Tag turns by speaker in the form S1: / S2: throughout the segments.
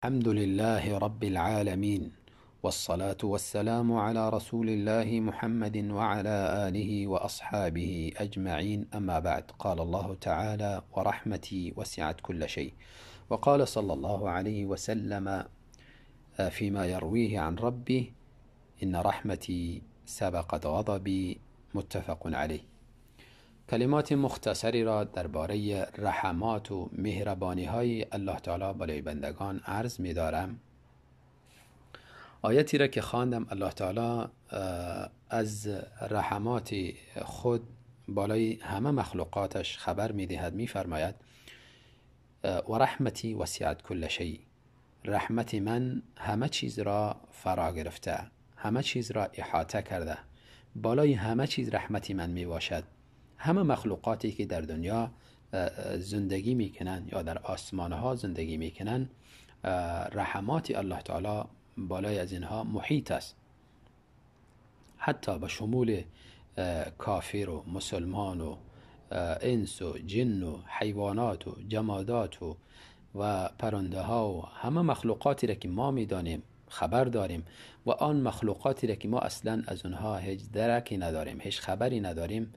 S1: الحمد لله رب العالمين، والصلاة والسلام على رسول الله محمد وعلى آله وأصحابه أجمعين، أما بعد. قال الله تعالى: ورحمتي وسعت كل شيء. وقال صلى الله عليه وسلم فيما يرويه عن ربه: إن رحمتي سبقت غضبي. متفق عليه. کلمات مختصری را درباره رحمات و مهربانی های الله تعالی بالای بندگان عرض می دارم. آیتی را که خواندم، الله تعالی از رحمات خود بالای همه مخلوقاتش خبر می دهد. می فرماید: و رحمتی وسعت کل شیء. رحمت من همه چیز را فرا گرفته، همه چیز را احاطه کرده، بالای همه چیز رحمت من می باشد. همه مخلوقاتی که در دنیا زندگی میکنن یا در آسمان ها زندگی میکنن، رحمات الله تعالی بالای از اینها محیط است، حتی به شمول کافر و مسلمان و انس و جن و حیوانات و جمادات و پرنده ها و همه مخلوقاتی را که ما میدانیم، خبر داریم، و آن مخلوقاتی را که ما اصلا از اونها هیچ درکی نداریم، هیچ خبری نداریم،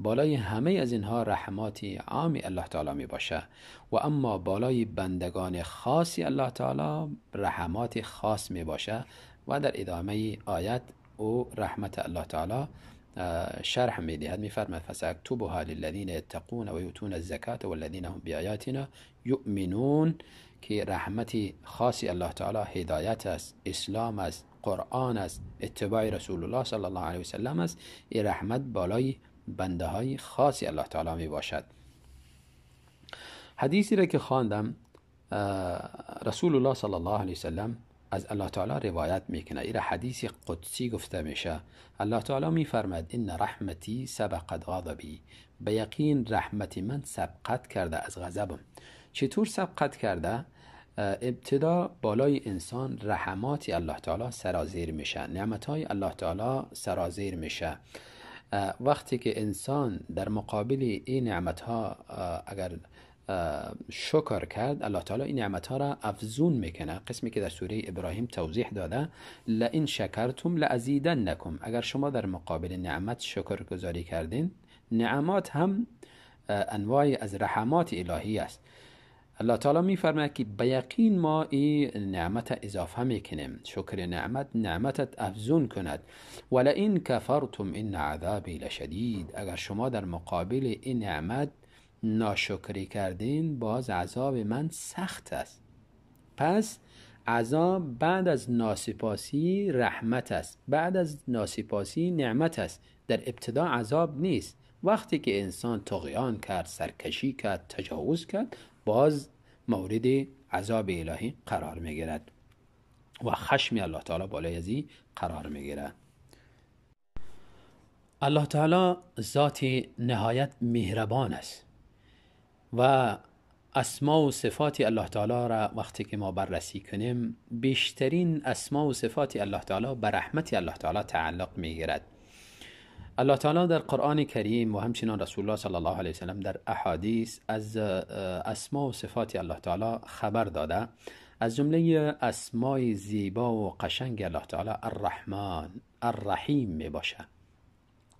S1: بالای همه از اینها رحمات عام الله تعالی می باشه. و اما بالای بندگان خاصی الله تعالی رحمات خاص می باشه. و در ادامه آیت او رحمت الله تعالی شرح می دهد، می فرماید: فسأکتبها للذین یتقون و یؤتون الزکاة والذین هم بآیاتنا یؤمنون، که رحمت خاصی الله تعالی هدایت است، اسلام است، قرآن است، اتباع رسول الله صلی الله علیه وسلم است. این رحمت بالای بنده های خاصی الله تعالی می باشد. حدیثی را که خواندم، رسول الله صلی الله علیه وسلم از الله تعالی روایت میکنه. این حدیث قدسی گفته میشه. الله تعالی میفرماد: ان رحمتی سبقت غضبی. به یقین رحمت من سبقت کرده از غضبم. چطور سبقت کرده؟ ابتدا بالای انسان رحمات الله تعالی سرازیر میشه، نعمت های الله تعالی سرازیر میشه. وقتی که انسان در مقابل این نعمت ها اگر شکر کرد، الله تعالی این نعمت ها را افزون میکنه. قسمی که در سوره ابراهیم توضیح داده: لئن شکرتم لازیدنکم. اگر شما در مقابل نعمت شکر گذاری کردین، نعمات هم انواع از رحمات الهی است. الله تعالی میفرماید که به یقین ما این نعمت اضافه میکنیم، شکر نعمت نعمتت افزون کند. ولئن کفرتم ان عذابی لشدید. اگر شما در مقابل این نعمت ناشکری کردین، باز عذاب من سخت است. پس عذاب بعد از ناسپاسی رحمت است، بعد از ناسپاسی نعمت است. در ابتدا عذاب نیست. وقتی که انسان طغیان کرد، سرکشی کرد، تجاوز کرد، باز مورد عذاب الهی قرار میگیرد و خشم الله تعالی بالای ازی قرار میگیرد. الله تعالی ذات نهایت مهربان است و اسما و صفات الله تعالی را وقتی که ما بررسی کنیم، بیشترین اسما و صفات الله تعالی به رحمت الله تعالی تعلق میگیرد. الله تعالی در قرآن کریم و همچنان رسول الله صلی الله علیه وسلم در احادیث از اسما و صفات الله تعالی خبر داده. از جمله اسمای زیبا و قشنگ الله تعالی الرحمن الرحیم می باشه.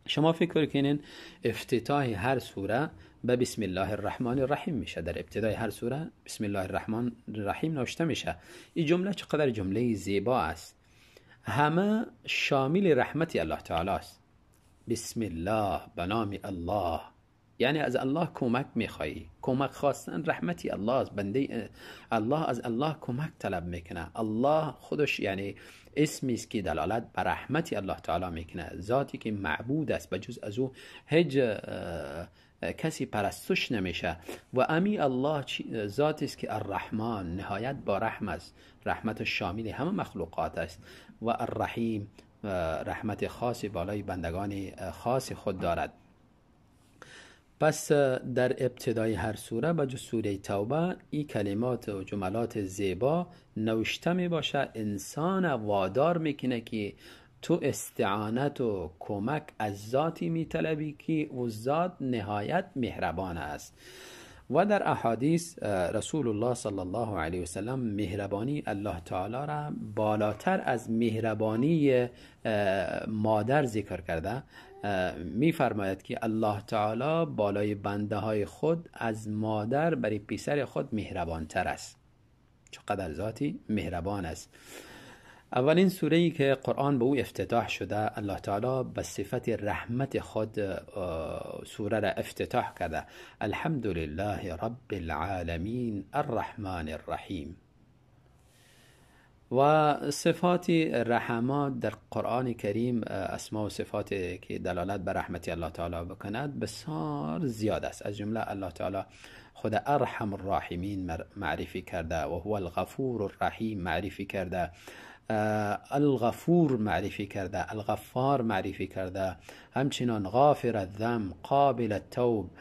S1: شما فکر کنین افتتاح هر سوره به بسم الله الرحمن الرحیم میشه. در ابتدای هر سوره بسم الله الرحمن الرحیم نوشته میشه. این جمله چقدر جمله زیبا است، همه شامل رحمت الله تعالی است. بسم الله، به نام الله، یعنی از الله کمک میخوایی. کمک خواستن رحمتی الله است. بنده الله از الله کمک طلب میکنه. الله خودش یعنی اسمی است که دلالت بر رحمت الله تعالی میکنه، ذاتی که معبود است، به جز از او هیچ کسی پرستش نمیشه. و امی الله ذاتی است که الرحمن، نهایت با رحم است، رحمت شامل همه مخلوقات است. و الرحیم، رحمت خاصی بالای بندگان خاص خود دارد. پس در ابتدای هر سوره به جز سوره توبه این کلمات و جملات زیبا نوشته می باشه. انسان وادار میکنه که تو استعانت و کمک از ذاتی می طلبی که او ذات نهایت مهربان است. و در احادیث رسول الله صلی الله علیه وسلم مهربانی الله تعالی را بالاتر از مهربانی مادر ذکر کرده. میفرماید که الله تعالی بالای بنده های خود از مادر برای پسر خود مهربانتر است. چقدر ذاتی مهربان است. اولین سوره که قرآن به او افتتاح شده، الله تعالی به صفت رحمت خود سوره را افتتاح کرده. الحمد لله رب العالمین الرحمن الرحیم. و صفات رحمات در قرآن کریم، اسما و صفات که دلالت بر رحمت الله تعالی بکند بسیار زیاد است. از جمله الله تعالی خود ارحم الراحمین معرفی کرده، و هو الغفور الرحیم معرفی کرده، الغفور معرفی کرده، الغفار معرفی کرده، همچنان غافر الذنب، قابل التوب،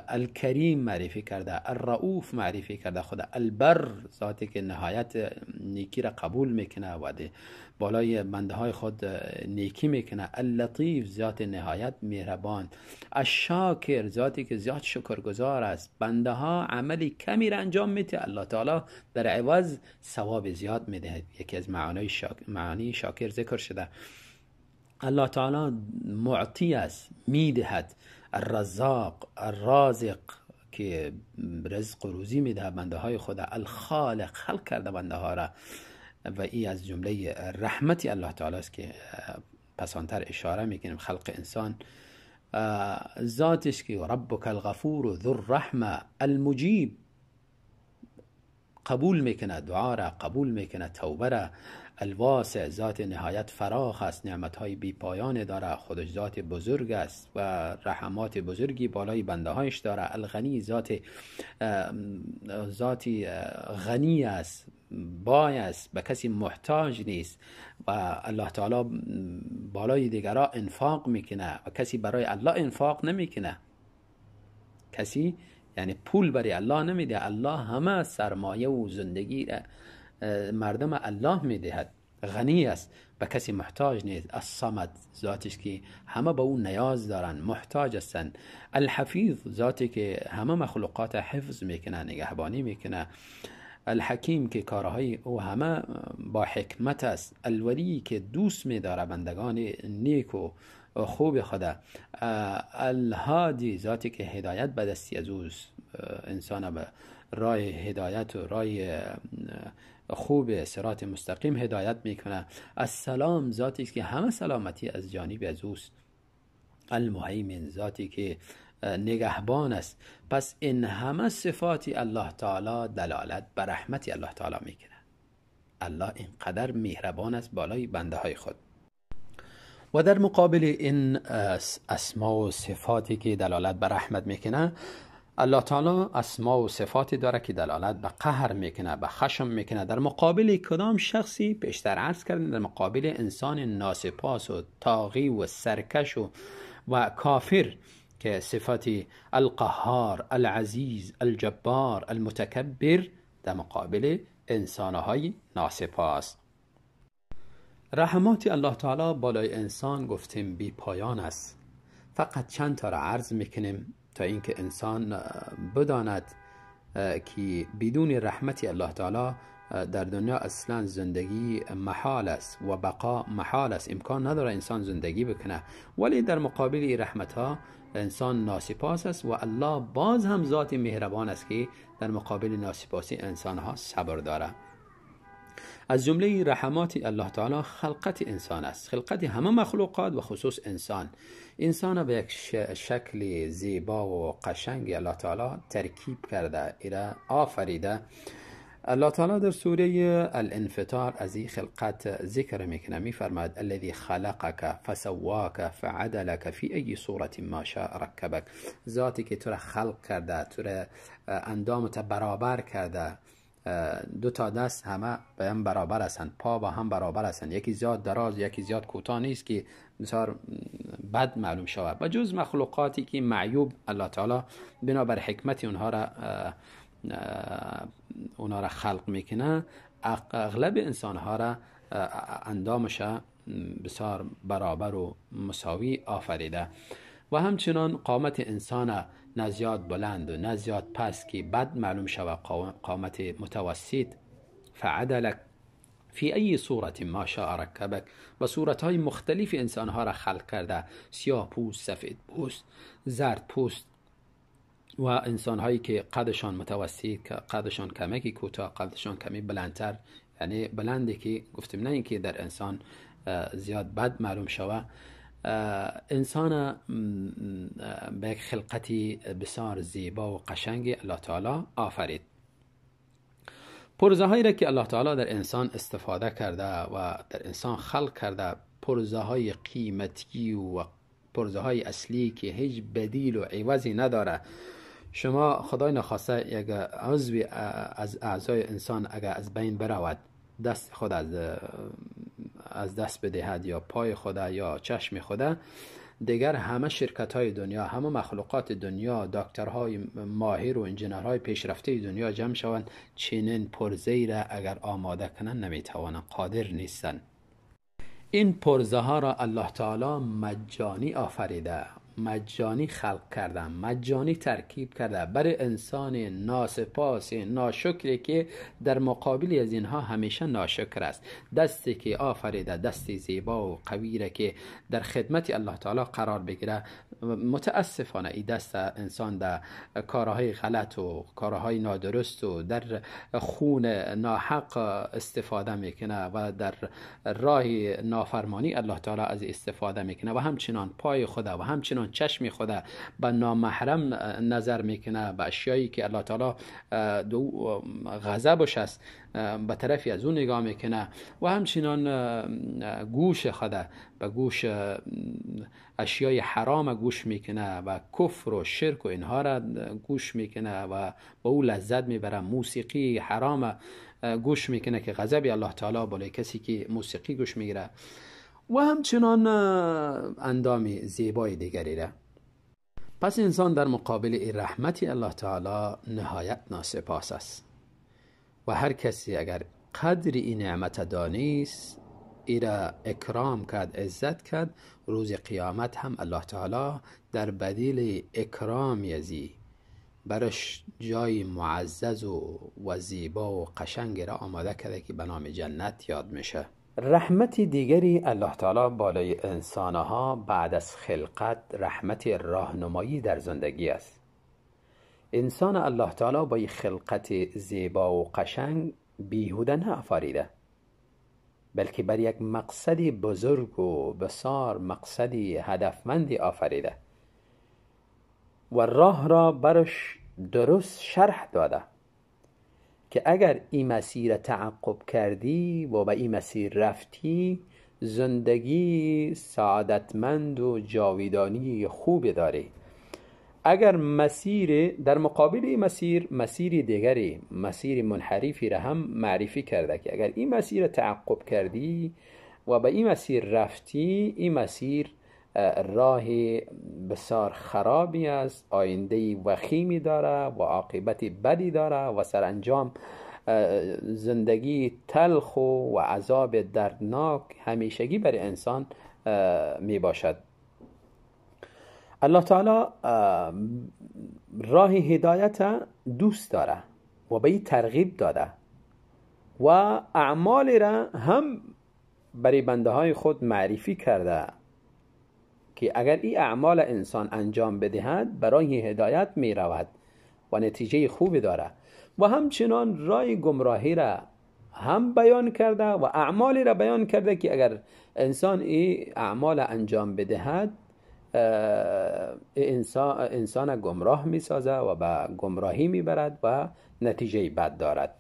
S1: الکریم معرفی کرده، الرؤوف معرفی کرده، خدا البر ذاتی که نهایت نیکی را قبول میکنه و بالای بنده های خود نیکی میکنه، اللطیف ذات نهایت مهربان، الشاکر ذاتی که زیاد شکرگزار است. بنده ها عملی کمی را انجام میده، الله تعالی در عوض ثواب زیاد میده. یکی از معانی شاکر ذکر شده. الله تعالی معطی است، میدهد، الرزاق، الرازق که رزق و روزی میده بنده های خدا، الخالق خلق کرده بنده ها را، و ای از جمله رحمت الله تعالی است که پسانتر اشاره میکنیم. خلق انسان ذاتش که ربک الغفور ذو الرحمه المجیب، قبول میکنه دعا را، قبول میکنه توبه را. الواسع ذات نهایت فراخ است، نعمتهای بی پایان داره، خودش ذات بزرگ است و رحمات بزرگی بالای بنده هایش داره. الغنی ذاتی غنی است، بای است، به کسی محتاج نیست و الله تعالی بالای دیگرا انفاق میکنه و کسی برای الله انفاق نمیکنه. کسی یعنی پول برای الله نمیده، الله همه سرمایه و زندگی مردم الله میدهد، غنی است، به کسی محتاج نیست. الصمد ذاتش که همه به او نیاز دارن، محتاج هستن. الحفیظ ذاتی که همه مخلوقات حفظ میکنه، نگهبانی میکنه. الحکیم که کارهای او همه با حکمت است. الولی که دوست میداره بندگان نیک و خوب خدا. الهادی ذاتی که هدایت به دستی از اوست، انسان به راه هدایت و راه خوب صراط مستقیم هدایت میکنه. السلام ذاتی که همه سلامتی از جانب از اوست. المهیمن ذاتی که نگهبان است. پس این همه صفات الله تعالی دلالت بر رحمت الله تعالی میکنه. الله اینقدر مهربان است بالای بنده های خود. و در مقابل این اسما و صفاتی که دلالت بر رحمت میکنه، الله تعالی اسما و صفاتی داره که دلالت به قهر میکنه، به خشم میکنه. در مقابل کدام شخصی پیشتر عرض کردیم، در مقابل انسان ناسپاس و طاغی و سرکش و کافر که صفات القهار، العزیز، الجبار، المتکبر در مقابل انسانهای ناسپاس. رحمات الله تعالی بالای انسان گفتیم بی پایان است. فقط چند تا را عرض میکنیم تا اینکه انسان بداند که بدون رحمت الله تعالی در دنیا اصلا زندگی محال است و بقا محال است، امکان نداره انسان زندگی بکنه. ولی در مقابل این رحمت ها انسان ناسپاس است و الله باز هم ذات مهربان است که در مقابل ناسپاسی انسان ها صبر داره. از جمله رحمات الله تعالی خلقت انسان است، خلقت همه مخلوقات و خصوص انسان. انسان به یک شکل زیبا و قشنگ الله تعالی ترکیب کرده، ایرا آفریده. الله تعالی در سوره الانفطار از این خلقت ذکر میکنه، میفرماید الذي خلقك فسواك فعدلك في ای صورت ما شاء رکبک. ذاتی که تو را خلق کرده، تو را اندامت برابر کرده، دو تا دست همه به هم برابر هستند، پا با هم برابر هستند، یکی زیاد دراز یکی زیاد کوتاه نیست که بسیار بد معلوم شود. و جز مخلوقاتی که معیوب الله تعالی بنابر حکمت اونها را خلق میکنه، اغلب انسانها را اندامش بسیار برابر و مساوی آفریده. و همچنان قامت انسان نه زیاد بلند و نه زیاد پس که بد معلوم شود، قامت متوسط. فعدلک فی ای صورت ما شاء رکبک، و صورت های مختلف انسان ها را خلق کرده، سیاه پوست، سفید پوست، زرد پوست، و انسان هایی که قدشان متوسط، قدشان کمکی کوتاه، قدشان کمی بلندتر، یعنی بلندی که گفتیم نه اینکه در انسان زیاد بد معلوم شوه. انسان به یک خلقتی بسیار زیبا و قشنگ الله تعالی آفرید. پرزه هایی را که الله تعالی در انسان استفاده کرده و در انسان خلق کرده، پرزه های قیمتی و پرزه های اصلی که هیچ بدیل و عوضی نداره. شما خدای نخواسته یک عضو از اعضای انسان اگر از بین برود، دست خود از دست بدهد یا پای خود یا چشم خود، دیگر همه شرکت های دنیا، همه مخلوقات دنیا، دکترهای ماهر و انجینرهای پیشرفته دنیا جمع شوند، چنین پرزه‌ای را اگر آماده کنند نمیتوانند، قادر نیستند. این پرزه ها را الله تعالی مجانی آفریده، مجانی خلق کرده، مجانی ترکیب کرده برای انسان ناسپاس ناشکری که در مقابل از اینها همیشه ناشکر است. دستی که آفریده، دستی زیبا و قوی را که در خدمت الله تعالی قرار بگیره، متاسفانه این دست انسان در کارهای غلط و کارهای نادرست و در خون ناحق استفاده میکنه و در راه نافرمانی الله تعالی از استفاده میکنه و همچنان پای خدا و همچنان چشم خدا به نامحرم نظر میکنه، به اشیایی که الله تعالی دو غضبش است به طرفی از اون نگاه میکنه و همچنان گوش خدا به گوش اشیای حرام گوش میکنه و کفر و شرک و اینها را گوش میکنه و با او لذت میبره. موسیقی حرام گوش میکنه که غضب الله تعالی بالای کسی که موسیقی گوش میگیره و همچنان اندام زیبای دیگری را. پس انسان در مقابل این رحمت الله تعالی نهایت ناسپاس است و هر کسی اگر قدر این نعمت دانیست، ایرا اکرام کرد، عزت کرد، روز قیامت هم الله تعالی در بدیل اکرام یزی برش جای معزز و زیبا و قشنگ را آماده کرده که به نام جنت یاد میشه. رحمت دیگری الله تعالی بالای انسانها بعد از خلقت، رحمت راهنمایی در زندگی است. انسان الله تعالی با خلقت زیبا و قشنگ بیهوده نه آفریده، بلکه بر یک مقصد بزرگ و بسیار مقصدی هدفمندی آفریده و راه را برش درست شرح داده که اگر این مسیر تعقب کردی و به این مسیر رفتی، زندگی سعادتمند و جاویدانی خوبی داری. اگر مسیر در مقابل این مسیر، مسیر دیگری، مسیر منحرفی را هم معرفی کرده که اگر این مسیر تعقب کردی و به این مسیر رفتی، این مسیر راه بسیار خرابی است، آینده وخیمی داره و عاقبت بدی داره و سرانجام زندگی تلخ و عذاب دردناک همیشگی برای انسان می باشد. الله تعالی راه هدایت دوست داره و به این ترغیب داده و اعمال را هم برای بنده های خود معرفی کرده که اگر این اعمال انسان انجام بدهد برای هدایت می رود و نتیجه خوبی داره و همچنان راه گمراهی را هم بیان کرده و اعمالی را بیان کرده که اگر انسان این اعمال انجام بدهد انسان گمراه می سازه و به گمراهی می برد و نتیجه بد دارد.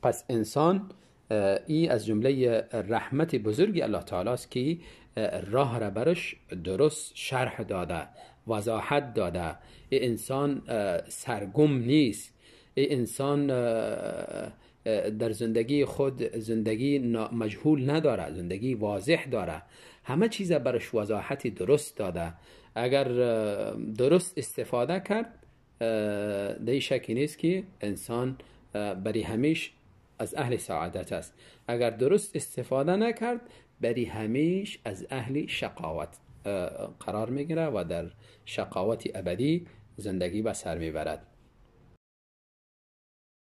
S1: پس انسان ای از جمله رحمت بزرگی الله تعالی است که راه را برش درست شرح داده، وضاحت داده. ای انسان سرگم نیست، ای انسان در زندگی خود زندگی مجهول نداره، زندگی واضح داره، همه چیز برش وضاحت درست داده. اگر درست استفاده کرد دی شکی نیست که انسان بری همیش از اهل سعادت است. اگر درست استفاده نکرد بری همیش از اهل شقاوت قرار میگیره و در شقاوت ابدی زندگی به سر میبرد.